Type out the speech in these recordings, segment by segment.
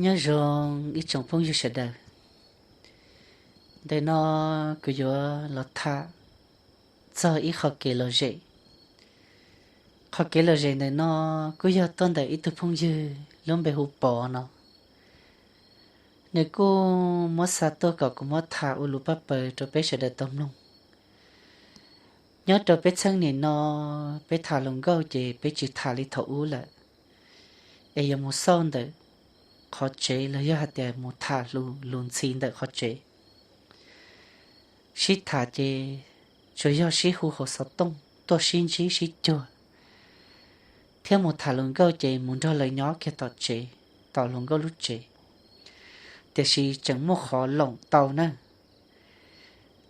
Nyob zoo ib tsoom phooj ywg sawv daws, ntawm no kuv yuav los tham txog ib qho kev lom zem. Qhov kev lom zem ntawm no kuj yog tuaj ntawm ib tug phooj ywg lub npe hu Pov no. Nws kuj muab xa tuaj kom kuv muab tham ua lus paj paws rau peb sawv daws tau mloog. Nyob rau peb txheej nim no, peb tham hluas nkauj ces peb tsis tham li thaum ub lawm, es yuav mus xauj ntawm qhov tsev los yog hais tias mus tham lus ntxhi ntawm qhov tsev. Sib tham ces tsuas yog sib hu hauv xov tooj tuaj sib ntsib sib cuag, thiab mus tham hluas nkauj ces mus nrog lawv nyob kiag tom tsev, tom hluas nkauj lub tsev. Tiam sis tseem muaj qhov loom tau na.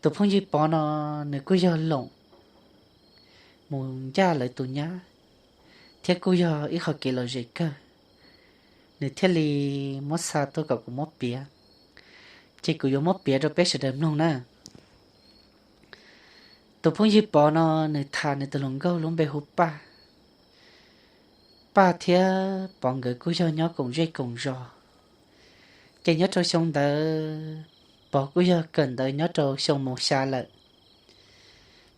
Tus phooj ywg Pov no nws kuj yog loom mus ncaj lawv tus nyab, thiab kuj yog ib qho kev lom zem kawg, nws thiaj li muab xa tuaj kom kuv muab piav. Ces kuv yuav muab piav rau peb sawv daws mloog na. Tus phooj ywg Pov no nws tham nws tus hluas nkauj lub npe hu Paj. Paj thiab Pov nkawd kuj yog nyob koom zej koom zos. Ces nyob rau xyoo ntawd, Pov kuj yog kawm ntawv nyob rau xyoo moos xya lawm.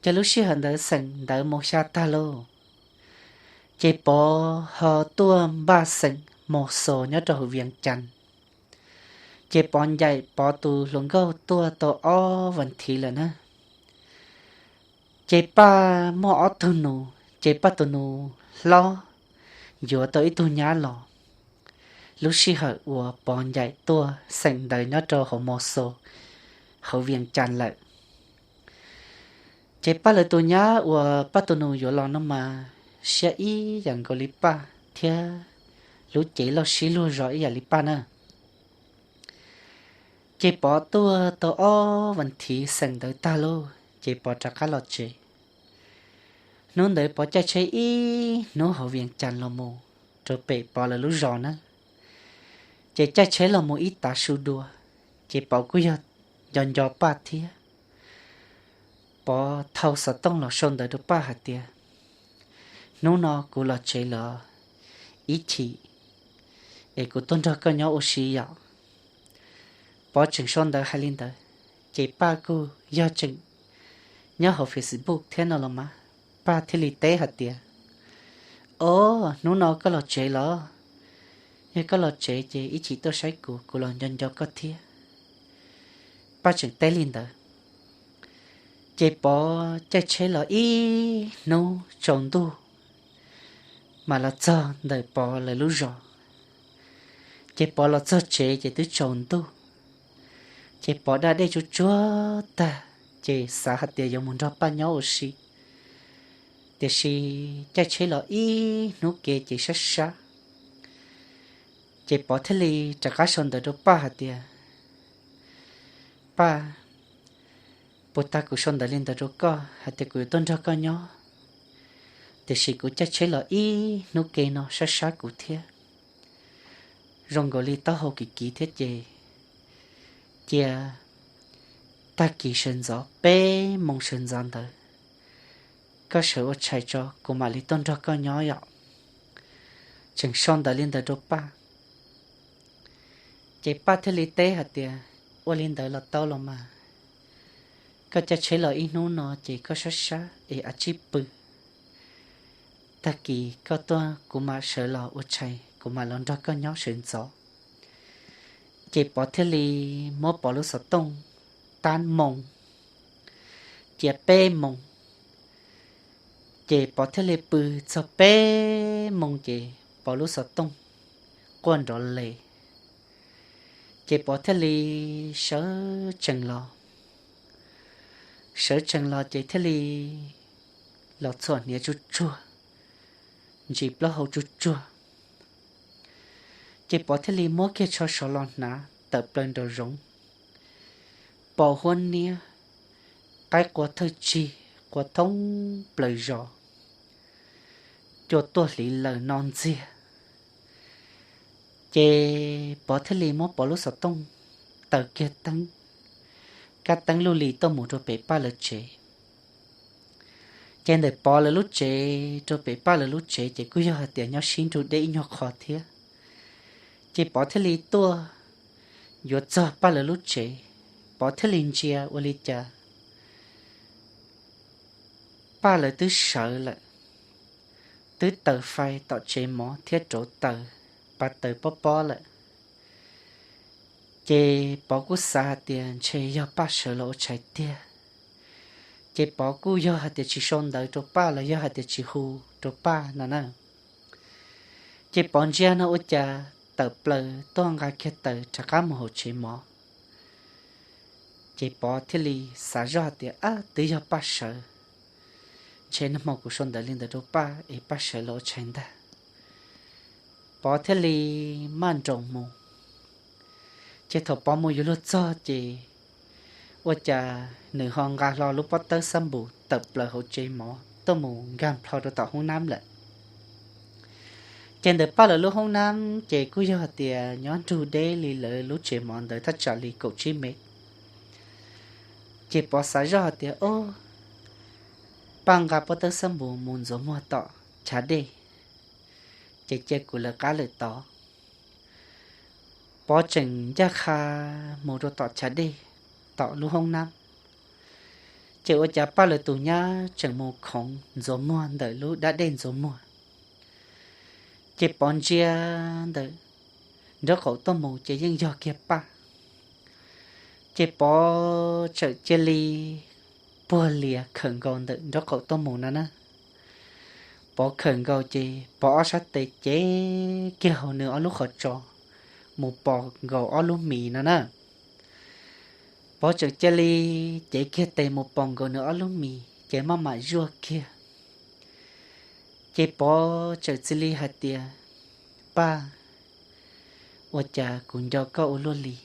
Ces lub sij hawm ntawd xeem ntawv moos xya tag lauj, ces Pov ho tuaj npaj xeem moos xos nyob rau hauv Vias Cas. Ces Pov ncaim Pov tus hluas nkauj tuaj tau ob vas thiv lawm na. Ces Paj muaj ob tug nus, ces Paj tus nus hlob yuav tau ib tug nyab los. Lub sij hawm uas Pov ncaim tuaj xeem ntawv nyob rau hauv moos xos hauv Vias Cas lawm. Ces Paj lawv tus nyab uas Paj tus nus yuav los no mas siab ib yam nkaus li Paj thiab lub cev loj sib luag zog ib yam li Paj na. Ces Pov tuaj tau ob vas thiv xeem ntawv tag lauj, ces Pov rov qab los tsev. Hnub ntawd Pov caij tsheb ib hnub hauv Vias Cas los mus rau pem Pov lawv lub zos na. Ces caij tsheb los mus ib tav su dua, ces Pov kuj yog nco nco Paj thiab. Pov thau xov tooj los sau ntawv rau Paj hais tias, hnub no kuv los tsev los ib chim, es kuv tuaj nrog koj nyob ua si yom. Pov tseem sau ntawv hais li ntawd, ces Paj kuj yog tseem nyob hauv Facebook thiab no los mas, Paj thiaj li teb hais tias, o, hnub no koj los tsev los? Yog koj los tsev ces ib chim tuaj saib kuv, kuv los nco nco koj thiab. Paj tseem teb li ntawd, ces Pov caij tsheb los ib hnub tsaus ntuj mam los txog ntawm Pov lawv lub zos. Ces Pov los txog tsev ces twb tsaus ntuj, ces Pov da dej tsuag tsuag tag, ces xav hais tias yuav mus nrog Paj nyob ua si, tiam sis caij tsheb los ib hnub kev ces sab sab. Ces Pov thiaj li rov qab sau ntawv rau Paj hais tias, Paj, puas tas kuv sau ntawv li ntawd rau koj hais tias kuv yuav tuaj nrog koj nyob, tiam sis kuv caij tsheb los ib hnub kev no sab sab kuv thiab, zoo nkaus li taub hau kiv kiv thiab ces cia tag kis sawv ntxov peb moos sawv ntxov ntawd koj sawv ua tshais tso kuv mam li tuaj nrog koj nyob yom. Tseem sau ntawv li ntawd rau Paj. Ces Paj thiaj li teb hais tias, ua li ntawd los tau los mas, koj caij tsheb los ib hnub no ces koj sab sab es a tsij pw, tag kis koj tuaj kuv mam sawv los ua tshais kuv mam los nrog koj nyob sawv ntxov. Ces Pov thiaj li muab Pov lub xov tooj tab moos, cia peb moos, ces Pov thiaj li pw txog peb moos ces Pov lub xov tooj quaj nrov le. Ces Pov thiaj li sawv tsees los, sawv tsees los ces thiaj li los txhuam hniav tsuag tsuag, ntsis plaub hau tsuag tsuag. Ces Pov thiaj li muab kiag tsho sov los hnav tawm plaws nraum zoov, pos huab niab, qaib qua thawj tsig qua thoob plaws zos, cua tuaj hliv lawm no ntxiag. Ces Pov thiaj li muab Pov lub xov tooj taws kiag teeb, kab teeb luj li tuaj mus rau pem Paj lawv tsev. Ces ntawm Pov lawv lub tsev rau pem Paj lawv lub tsev ces kuj yog hais tias nyob sib nrug deb ib nyuag qho thiab. Ces Pov thiaj li tuaj yuav txog Paj lawv lub tsev. Pov thiaj li ntsia ua li cas Paj lawv twb sawv lawm, twb taws fais tom tsev mov thiab rauv taws, pa taws pob pob lawm. Ces Pov kuj xav hais tias ntshe yog Paj sawv los ua tshais tiag. Ces Pov kuj yog hais tias tsis sau ntawv rau Paj los yog hais tias tsis hu rau Paj no na. Ces Pov ntsia no ua cas tawm plaws tuaj nqa kiag taws rov qab mus hauv tsev mov. Ces Pov thiaj li xav zoj hais tias, Ab, twb yog Paj sawv, ntshe nag hmo kuv sau ntawv li ntawd rau Paj es Paj sawv los ua tshais ntag. Pov thiaj li maj nroos mus. Ces thaum Pov mus yuav luag txog ces ua cas nws ho nqa hlo lub pob tawb xab npus tawm plaws hauv tsev mov tuaj mus nkag nplho rau tom hoob nab lawm. Ces ntawm Paj lawv lub hoob nab ces kuj yog hais tias nyob nrug deb li lawv lub tsev mov ntawd thaj tsam li kaum tsib mev. Ces Pov xav zoj hais tias, Ob, Paj nqa pob tawb xab npus mus ntxuav muag tom chav dej, ces cia kuv lawv qab lawm tod. Pov tseem ncaj qha mus rau tom chav dej, tom lub hoob nab, ces ua cas Paj lawv tus nyab tseem mus khoov ntxuav muag ntawm lub dab dej ntxuav muag. Ces Pov ntsia ntawm nraub qaum tuaj mus ces yeej yog kiag Paj. Ces Pov txawm cia li puag lias khawm nkaus ntawm nraub qaum tuaj mus no na. Pov khawm nkaus ces Pov ob sab tes cev kiag hauv nws ob lub qhov tsos mus pos nkaus ob lub mis no na. Pov txawm cia li cev kiag tes mus pos nkaus nws ob lub mis ces maj mam zuaj kiag. Ces Pov txawm cia li hais tias, Paj, ua cas kuv nco koj ua luaj li?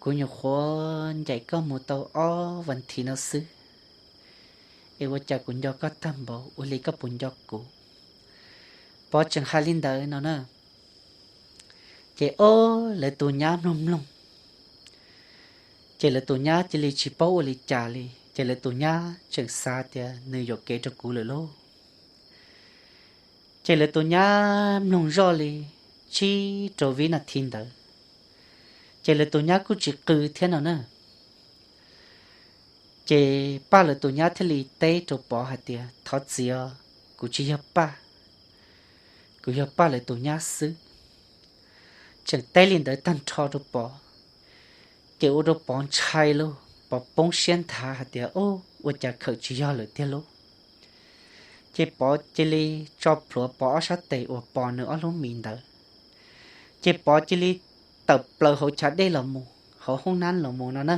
Kuv nyuam qhuav ncaim koj mus tau ob vas thiv no xwb, es ua cas kuv nco koj tag npaum ua li koj puas nco kuv? Pov tseem hais li ntawd no na. Ces ob, lawv tus nyab mloog mloog, ces lawv tus nyab cia li tsis paub ua li cas li, ces lawv tus nyab tseem xav tias nws yuam kev rau kuv lawm lauj. Ces lawv tus nyab mloog zoj li tsib rau vib nas this ntawd, ces lawv tus nyab kuj tsis qw thiab no na. Ces Paj lawv tus nyab thiaj li teb rau Pov hais tias, Thov txim os, kuv tsis yog Paj, kuv yog Paj lawv tus nyab xwb. Tseem teb li ntawd tag nrho rau Pov, ces ua rau Pov ntshai lauj, Pov poob siab nthav hais tias, Ub, ua cas khawm tsis yog lawm tiag lauj? Ces Pov cia li tso plhuav Pov ob sab tes uas pos nws ob lub mis ntawd, ces Pov cia li tawm plaws hauv chav dej los mus, hauv hoob nab los mus no na.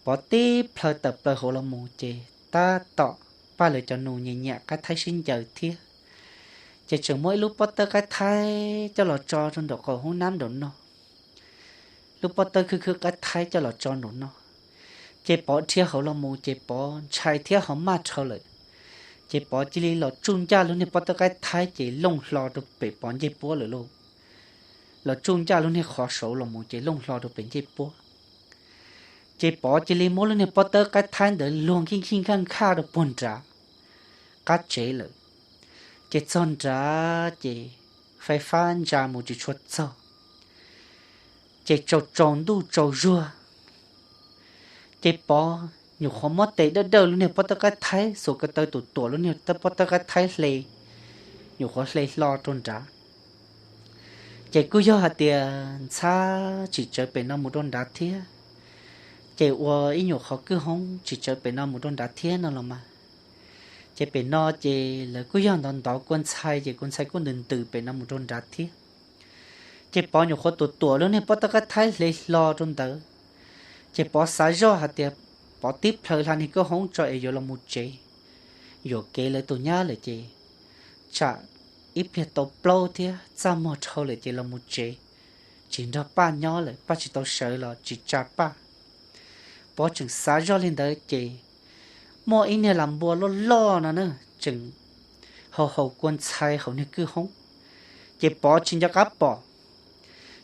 Pov tib plhaw tawm plaws hauv los mus ces tab tom Paj lawv cov nus nyiam nyiam qaib thaib sib ncaws thiab, ces tseem muab ib lub pob tawb qaib thaib coj los tso rau nraum qaum hoob nab nraum no. Lub pob tawb khwb khwb qaib thaib coj los tso nraum no. Ces Pov dhia hauv los mus ces Pov ntshai thiab ho maj dhau lawm, ces Pov cia li los tsuj ncaj lub niag pob tawb qaib thaib ces looj hlo rau pem Pov ncej puab lawm lauj. Los tsuj ncaj lub niag qhov saud los mus ces looj hlo rau pem ncej puab. Ces Pov cia li muab lub niag pob tawb qaib thaib ntawd luag nkij nkij nkaj nkhaj rau puag nrad qab tsev lawm. Ces txog nrad ces fais fab ntsa mus tsis tshua txog, ces tsaus tsaus ntuj tsaus zuag. Ces Pov nyuam qhuav muab tes dawj dawj lub niag pob tawb qaib thaib, xuas ko taw tuam tuam lub niag pob tawb qaib thaib hle, nyuam qhuav hle hlo rau nrad. Ces kuj yog hais tias ntxhab tsis tsawv pem no mus rau nrad thiab, ces ua ib nyuam qhov kwj hoob tsis tsawv pem no mus rau nrad thiab no los mas. Ces pem no ces lawv kuj yog ntov ntov kua ntxhai, ces kua ntxhai kuj ntws ntws pem no mus rau nrad thiab. Ces Pov nyuam qhuav tuam tuam lub niag pob tawb qaib thaib hle hlo rau ntawd, ces Pov xav zoj hais tias Pov tib plhaw hla niag kwj hoob tso es yuav los mus tsev, yuam kev lawv tus nyab lawm ces tsam ib pliag tau plaub thiab txaj muag dhau lawm ces los mus tsev, tsis nrog Paj nyob lawm, Paj tsis tau sawv los tsis tsa Paj. Pov tseem xav zoj li ntawd ces muaj ib niag las npua loj loj no na tseem haus haus kua ntxhai hauv niag kwj hoob, ces Pov tsis nco qab pom.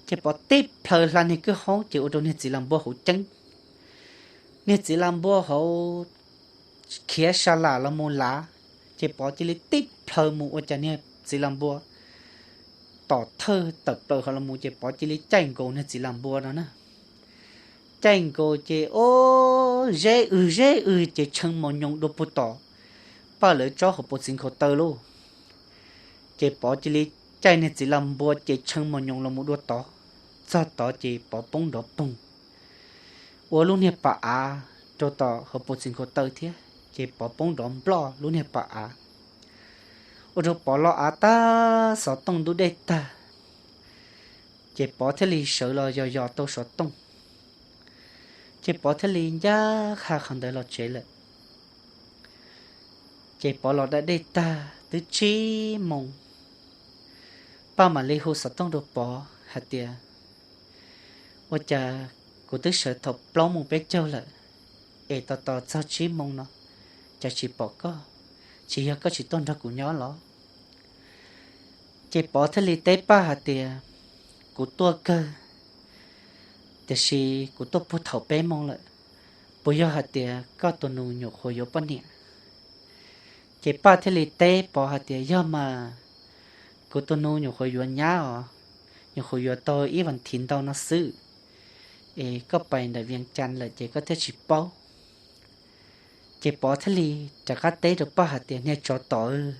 Ces Pov tib plhaw hla niag kwj hoob ces ua rau niag txiv las npua hauv ceeb. Niag txiv las npua hauv khiav sa lam los mus lav, ces Pov cia li tib plhaw mus ua cas niag txiv las npua tom thawj tawm plaws hauv los mus ces Pov cia li caij nkaus niag txiv lam npua no na. Caij nkaus ces o, zeb w zeb w ces tshee mos nyoos dua puag tom Paj lawv tsob hauv paus txiv nkhaus taw lauj. Ces Pov cia li caij niag txiv lam npua ces tshee mos nyoos los mus dua tod. Txog tod ces Pov poob nrov poog ua lub niag pas av rau tom hauv paus txiv nkhaus taw thiab ces Pov poob nrov nploj lub niag pas av, ua rau Pov lo av tag, xov tooj ntub dej tag. Ces Pov thiaj li sawv los yos yos tau xov tooj, ces Pov thiaj li ncaj qha qhov ntawd los tsev lawm. Ces Pov los da dej tag twb tsib moos, Paj mam li hu xov tooj rau Pov hais tias, ua cas kuv twb sawv thaum plaub moos peb caug lawm, es tos tos txog tsib moos no cas tsis pom koj, tsis yog koj tsis tuaj nrog kuv nyob los? Ces Pov thiaj li teb Paj hais tias, kuv tuaj kawg, tiam sis kuv tuaj puag thaum peb moos lawm, puas yog hais tias koj tus nus nyuam qhuav yuav poj niam? Ces Paj thiaj li teb Pov hais tias, yog mas, kuv tus nus nyuam qhuav yuav nyab os, nyuam qhuav yuav tau ib vas thiv ntau no xwb, es koj pais ntawm Vias Cas lawm ces koj thiaj tsis paub. Ces Pov thiaj li rov qab teb rau Paj hais tias, niag tsov tom,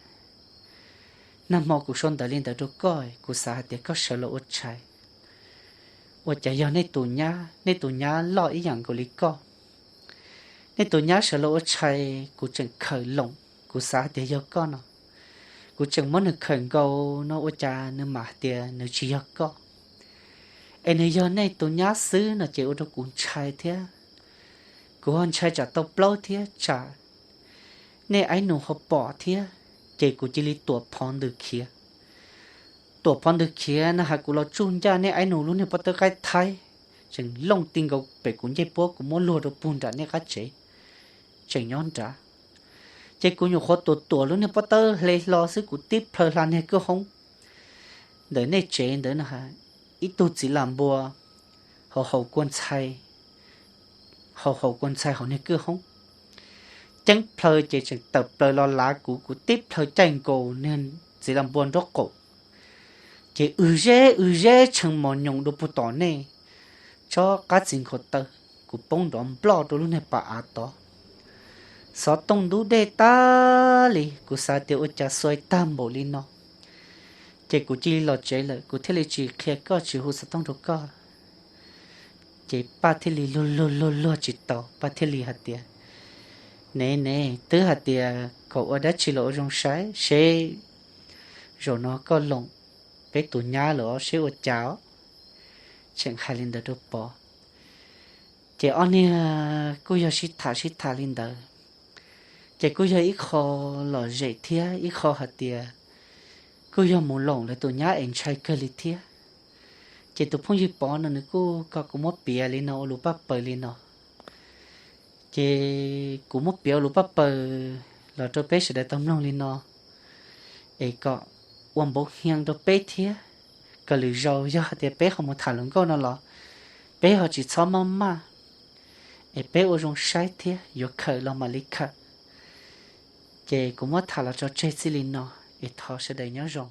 nag hmo kuv sau ntawv li ntawd rau koj, kuv xav hais tias koj sawv los ua tshais, ua cas yog nej tus nyab, nej tus nyab loj ib yam nkaus li koj. Nej tus nyab sawv los ua tshais kuv tseem khawm loos, kuv xav hais tias yog koj no. Kuv tseem muab nws khawm nkaus no ua cas nws mam hais tias nws tsis yog koj, es nws yog nej tus nyab xwb no ces ua rau kuv ntshai thiab. Kuv ho ntshai tsam tau plaub thiab tsam nej aib nus ho pom thiab, ces kuv cia li tuam phov ntws khiav. Tuam phov ntws khiav no hais kuv los tsuj ncaj nej aib nus lub niag pob tawb qaib thaib, tseem looj ti nkaus pem kuv ncej puab, kuv muab luag rau puag nram nej qab tsev, tseem nyob nrad. Ces kuv nyuam qhuav tuam tuam lub niag pob tawb hle hlo xwb kuv tib plhaw hla niag kwj hoob ntawm nej tsev ntawd no, ib tug txiv lam npua hauv haus kua ntxhai, hauv haus kua ntxhai hauv niag kwj hoob. Ceeb plhaw ces tseem tawm plaws los lav kuv, kuv tib plhaw caij nkaus niag txiv lam npua nraub qaum, ces w zeb w zeb tshee mos nyoos dua puag tom nej tsob qab txiv nkhaus taw, kuv poob nrov nploj rau lub niag pas av tod. Xov tooj ntub dej tag li, kuv xav tias ua cas xuav tag npaum li no, ces kuv cia li los tsev lawm, kuv thiaj li tsis qhia koj tsis hu xov tooj rau koj. Ces Paj thiaj li luag luag luag luag tsis tau, Paj thiaj li hais tias, ne ne, twb hais tias kom ua dab tsi los ua zoo saib seb zaum no koj loos peb tus nyab lawm seb ua cas os. Tseem hais li ntawd rau Pov. Ces ob niag kuj yog sib tham sib tham li ntawd, ces kuj yog ib qho lom zem thiab ib qho hais tias kuj yog mus loos lawv tus nyab es ntshai kawg li thiab. Ces tus phooj ywg Pov no nws kuj kom kuv muab piav li no ua lus paj paws li no. Ces kuv muab piav ua lus paj paws los rau peb sawv daws tau mloog li no, es kom ua npauv hias rau peb thiab, kom lwm zaus yog hais tias peb ho mus tham hluas nkauj no los peb ho tsis txhob maj maj, es peb ua zoo saib thiab yuav khawm los mam li khawm. Ces kuv muab tham los tso tseg txij li no, es thov sawv daws nyob zoo.